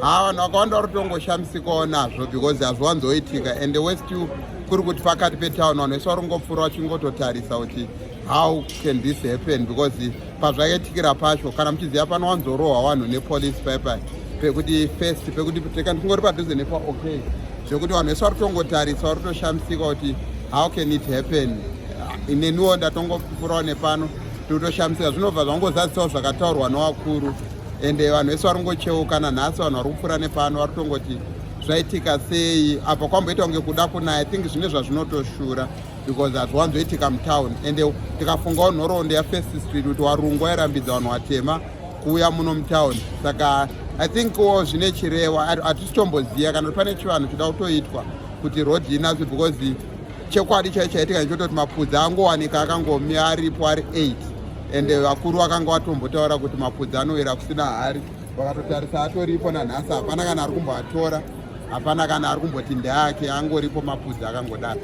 Ha, vanhu vakawanda vari kutongoshamisikawo nazvo because hazviwanzoitika, and west kuri kuti pakati petown, vanhu vese vari kungopfuura vachingototarisa kuti how can this happen, because pazvakaitikira pacho, kana muchiziva, panowanzorohwa vanhu nepolice paipai pekuti first pekuti tingori padhuze nepa okay, zvekuti vanhu vese vari kutongotarisa, vari kutoshamisika kuti how can it happen. Neniwo ndatongopfuurawo nepano, tikutoshamisika. Zvinobva zvangozadzisawo zvakataurwa nevakuru, ende vanhu vese vari kungocheuka. Nanhasi vanhu vari kupfuura nepano vari kutongoti zvaitika sei apa. Kwamboita kunge kuda kunaya. I think zvine zvazvinotoshura because hazviwanzoitika mutown. Ende tikafungawo nhoroondo yaFirst Street, kuti varungu vairambidza vanhu vatema kuuya muno mutown, saka I think wo zvine chirewa. Hatisi tomboziva kana kuti pane chivanhu chida kutoitwa kuti road inatswe, because chokwadi chai chaitika nechototi mapudzi angowanika akangomi aripo ari 8, ende vakuru vakanga vatombotaura kuti mapudzi anowira kusina hari. Vakatotarisa, atoripo nanhasi, hapana kana ari kumboatora, hapana kana ari kumboti ndeake, angoripo mapudzi akangodaro.